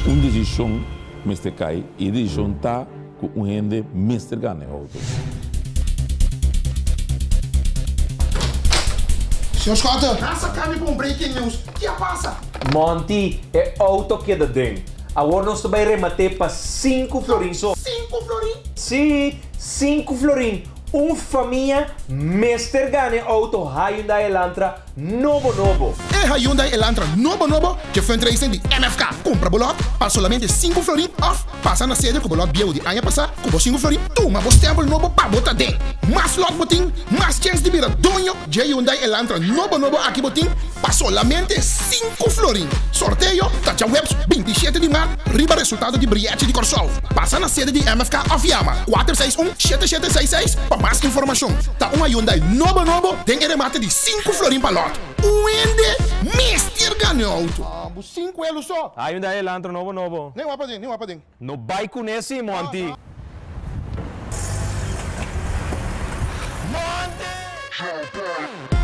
Un desishon mester kai i e desishon ta ku un hende mester gana e outo. Señor Schotte! Nan saca mi pa un breaking news. Ki a pasa? Monty, e auto keda den. Awor nos ta bai remat'é pa sinku florin so. Sinku florin? Sí, sinku florin. Un famia mester gana e auto Hyundai Elantra nobo nobo. E Hyundai Elantra nobo nobo dje fundraising di MFK. Kumpra bo lòt pa solamente sinku florin òf pasa na sede ku bo lòt bieu di aña pasá ku bo sinku florin. Tuma bo stèmpel nobo pa bo ta den. Mas lòt bo tin, mas chèns di bira doño dje Hyundai Elantra nobo nobo aki bo tin pa solamente sinku florin. Sorteo ta djaweps 27 di mart riba resultado di Brièchi di Kòrsou. Pasa na sede di MFK òf yama kuater seis un shete shete seis seis pa mas informashon. Ta un Hyundai nobo nobo den e remate di sinku florin pa lòt. Un hende mester gana e outo. Bu sinku elu so. Hyundai Elantra nobo nobo. Nen wak paden, nen wak paden. No bai kuné si, Monty. Monty!